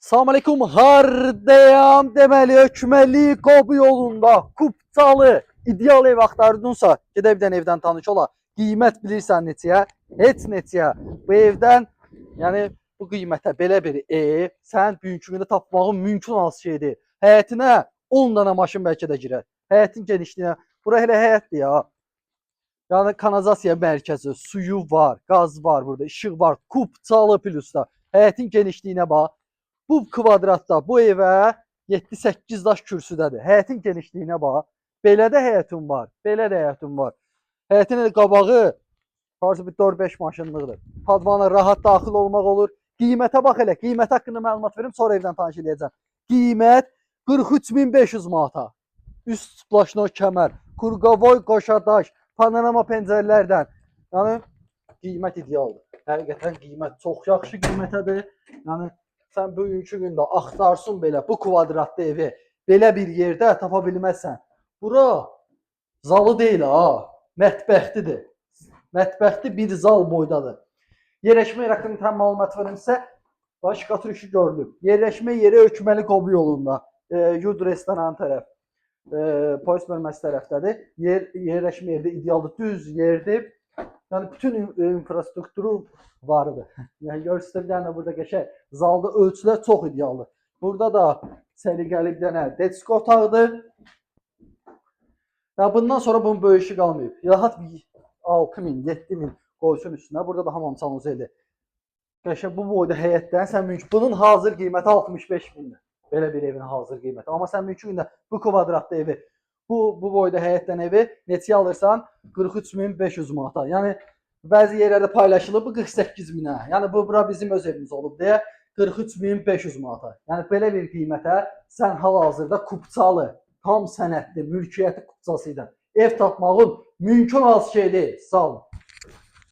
Salam aleykum, hardayam? Deməli, Hökməli Qobu yolunda Kupçalı ideal ev axtardınsa, gedə bir dənə evdən tanış ola. Qiymət bilirsən neçəyə? Heç neçəyə. Bu evdən, yəni bu qiymətə belə bir ev sən bugünkü gündə tapmağın mümkün az şeydir. Həyətinə 10 dənə maşın bəlkə də girər. Həyətin genişliyinə. Bura elə həyətdir ya. Yəni kanalizasiya mərkəzi, suyu var, qaz var burada, işıq var, Kupçalı plusda. Həyətin genişliyinə bax. Bu kvadratda bu evə 7-8 daş kürsüdədir. Həyətin genişliyinə bax. Belə də həyətin var, belə də həyətin var. Həyətin elə qabağı harasa bir 4-5 maşınlıqdır. Padvana rahat daxil olmaq olur. Qiymətə bax elə. Qiymət haqqında məlumat verim, sonra evdən tanış eləyəcəm. Qiymət 43.500 manata. Üst splaşnoy kəmər, kurqavoy qoşa daş, panorama pəncərələrdən. Yəni qiymət idealdır. Həqiqətən qiymət çox yaxşı qiymətədir. Yəni sən bugünkü gündə axtarsın belə bu kvadratlı evi belə bir yerdə tapa bilməzsən. Bura zalı deyil ha, mətbəxtidir. Mətbəxti bir zal boydadır. Yerləşmə yeri haqqında tam məlumat verim sizə. Başqa işi görülüb. Yerləşmə yeri Hökməli Qobu yolunda. Yurd restoranı tərəf. Polis bölməsi tərəfdədir. Yerləşmə yeri də idealdır, düz yerdir. Yəni bütün infrastrukturu vardır. Yəni görürsünüz bir dənə burada qəşəng zalda ölçülər çox idealdır. Burada da səliqəli bir dənə detski otaqdır. Ya bundan sonra bunun böyük işi qalmayıb. Rahat bir 6000, 7000 qoysun üstünə. Burada da hamam sanuzeldir. Qəşəng bu boyda həyətdən sən mümkün. Bunun hazır qiyməti 65 mindir. Belə bir evin hazır qiyməti. Amma sən mümkün gündə bu kvadratlı evi, bu boyda həyətdən evi neçəyə alırsan? 43.500 manata. Yəni bəzi yerlərdə paylaşılır bu 48 minə. Yəni bu bura bizim öz evimiz olub deyə 43.500 manata. Yəni belə bir qiymətə sən hal-hazırda Kupçalı, tam sənədli, mülkiyyəti kupçası ilə ev tapmağın mümkün az şey deyil. Sağ olun.